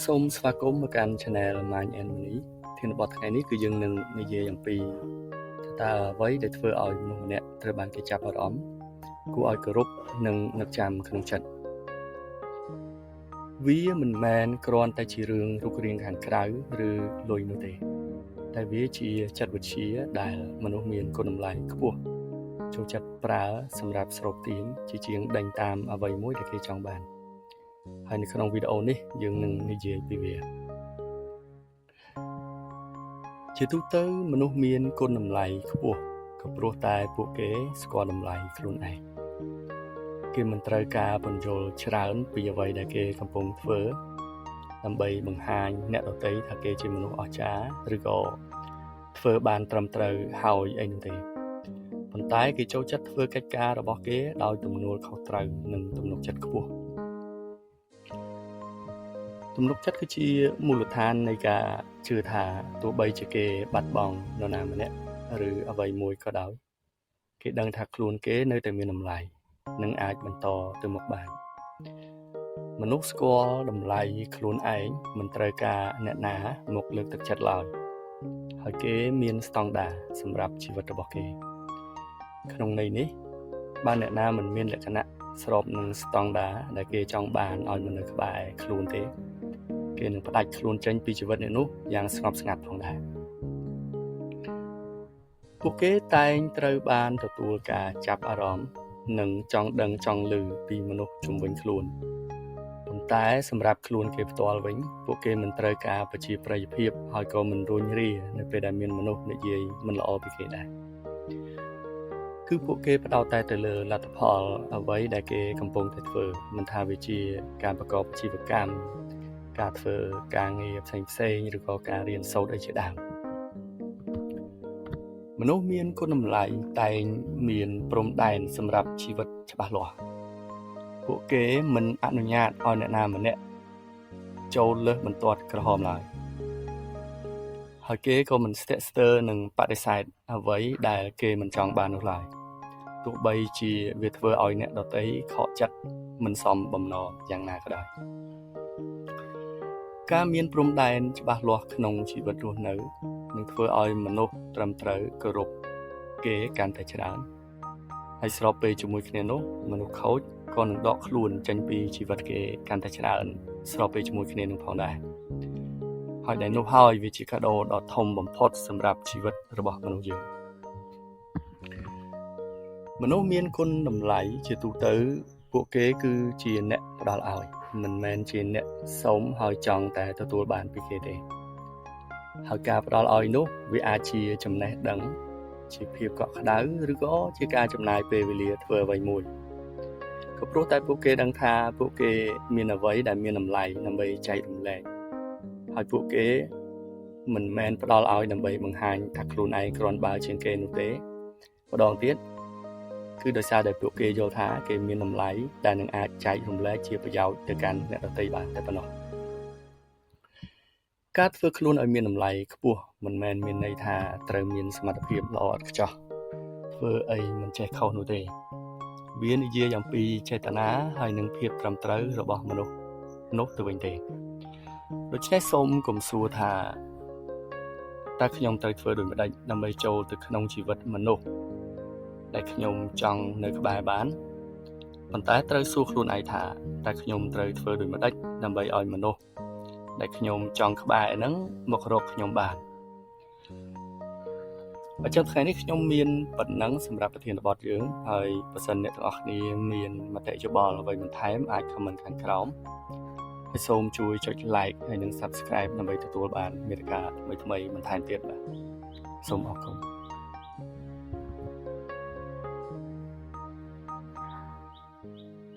សូមស្វាគមន៍មកកាន់ Channel Mind and Money ធានបទថ្ងៃនេះគឺយើងនឹងនិយាយអំពីថាតើអ្វីដែលធ្វើឲ្យមនុស្សម្នាក់ត្រូវបានគេចាប់អារម្មណ៍គួរឲ្យគោរពនិងនឹកចាំក្នុងចិត្តវាមិនមែនគ្រាន់តែជារឿងរូបរាងខាងក្រៅឬលុយនោះទេតែវាជាចិត្តវិទ្យាដែលមនុស្សមានគុណតម្លៃខ្ពស់ចូលចិត្តប្រើសម្រាប់ស្រូបទាញជាជាងដេញតាមអ្វីមួយដែលគេចង់បានហើយនៅក្នុងវីដេអូនេះយើងនឹងនិយាយពីវាជាទូទៅមនុស្សមានគុណតម្លៃខ្ពស់ក៏ព្រោះតែពួកគេស្គាល់តម្លៃខ្លួនឯងគេមិនត្រូវការពន្យល់ច្រើនពីអ្វីដែលគេកំពុងធ្វើដើម្បីបង្ហាញអ្នកដទៃថាគេជាមនុស្សអស្ចារ្យឬក៏ធ្វើបានត្រឹមត្រូវហើយអីនោះទេប៉ុន្តែគេចូលចិត្តធ្វើកិច្ចការរបស់គេដោយទំនួលខុសត្រូវនិងទំនុកចិត្តខ្ពស់ទំនុកចិត្តគឺជាមូលដ្ឋាននៃការជឿថាទោះបីជាគេបាត់បង់នរណាម្នាក់ឬអ្វីមួយក៏ដោយគេដឹងថាខ្លួនគេនៅតែមានតម្លៃនិងអាចបន្តទៅមុខបានមនុស្សស្គាល់តម្លៃខ្លួនឯងមិនត្រូវការអ្នកណាមកលើកទឹកចិត្តឡើយហើយគេមានស្តង់ដារសម្រាប់ជីវិតរបស់គេក្នុងន័យនេះបើអ្នកណាមិនមានលក្ខណៈស្របនឹងស្តង់ដារដែលគេចង់បានឲ្យមនុស្សក្បែរខ្លួនទេគេនឹងផ្ដាច់ខ្លួនចេញពីជីវិតអ្នកនោះយ៉ាងស្ងប់ស្ងាត់ផងដែរពួកគេតែងត្រូវបានទទួលការចាប់អារម្មណ៍និងចង់ដឹងចង់ឮពីមនុស្សជុំវិញខ្លួនប៉ុន្តែសម្រាប់ខ្លួនគេផ្ទាល់វិញពួកគេមិនត្រូវការប្រជាប្រិយភាពហើយក៏មិនរួញរានៅពេលដែលមានមនុស្សនិយាយមិនល្អពីគេដែរគឺពួកគេផ្ដោតតែទៅលើលទ្ធផលអ្វីដែលគេកំពុងតែធ្វើមិនថាវាជាការប្រកបអាជីវកម្មការធ្វើការងារផ្សេងៗឬក៏ការរៀនសូត្រអីជាដើមមនុស្សមានគុណតម្លៃតែងមានព្រំដែនសម្រាប់ជីវិតច្បាស់លាស់ពួកគេមិនអនុញ្ញាតឲ្យអ្នកណាម្នាក់ចូលលើសបន្ទាត់ក្រហមឡើយហើយគេក៏មិនស្ទាក់ស្ទើរនឹងបដិសេធអ្វីដែលគេមិនចង់បាននោះឡើយទោះបីជាវាធ្វើឲ្យអ្នកដទៃខកចិត្តមិនសមបំណងយ៉ាងណាក៏ដោយការមានព្រំដែនច្បាស់លាស់ក្នុងជីវិតរស់នៅនឹងធ្វើឲ្យមនុស្សត្រឹមត្រូវគោរពគេកាន់តែច្រើនហើយស្របពេលជាមួយគ្នានោះមនុស្សខូចក៏នឹងដកខ្លួនចេញពីជីវិតគេកាន់តែច្រើនស្របពេលជាមួយគ្នានឹងផងដែរហើយដែលនោះហើយវាជាកាដូដ៏ធំបំផុតសម្រាប់ជីវិតរបស់មនុស្សយើងមនុស្សមានគុណតម្លៃជាទូទៅពួកគេគឺជាអ្នកផ្ដល់ឲ្យមិនមែនជាអ្នកសុំហើយចង់តែទទួលបានពីគេទេហើយការផ្ដល់ឲ្យនោះវាអាចជាចំណេះដឹងជាភាពកក់ក្ដៅឬក៏ជាការចំណាយពេលវេលាធ្វើអ្វីមួយក៏ព្រោះតែពួកគេដឹងថាពួកគេមានអ្វីដែលមានតម្លៃដើម្បីចែករំលែកហើយពួកគេមិនមែនផ្ដល់ឲ្យដើម្បីបង្ហាញថាខ្លួនឯងគ្រាន់បើជាងគេនោះទេម្ដងទៀតគឺដោយសារតែពួកគេយល់ថាគេមានតម្លៃដែលនឹងអាចចែករំលែកជាប្រយោជន៍ទៅកាន់អ្នកដទៃបានតែប៉ុណ្ណោះការធ្វើខ្លួនឲ្យមានតម្លៃខ្ពស់មិនមែនមានន័យថាត្រូវមានសមត្ថភាពល្អឥតខ្ចោះធ្វើអីមិនចេះខុសនោះទេវានិយាយអំពីចេតនាហើយនិងភាពត្រឹមត្រូវរបស់មនុស្សនោះទៅវិញទេដូច្នេះសូមកុំសួរថាតើខ្ញុំត្រូវធ្វើដូចម្តេចដើម្បីចូលទៅក្នុងជីវិតមនុស្សដែលខ្ញុំចង់នៅក្បែរបានប៉ុន្តែត្រូវសួរខ្លួនឯងថាតើខ្ញុំត្រូវធ្វើដូចម្តេចដើម្បីឲ្យមនុស្សដែលខ្ញុំចង់ក្បែរហ្នឹងមករកខ្ញុំបានអញ្ចឹងថ្ងៃនេះខ្ញុំមានប៉ុណ្ណឹងសម្រាប់ប្រធានបទយើងហើយបើសិនអ្នកទាំងអស់គ្នាមានមតិយោបល់អ្វីបន្ថែមអាច comment ខាងក្រោមហើយសូមជួយចុច like ហើយនិង subscribe ដើម្បីទទួលបានមាតិកាថ្មីៗបន្ថែមទៀតបាទសូមអរគុណ។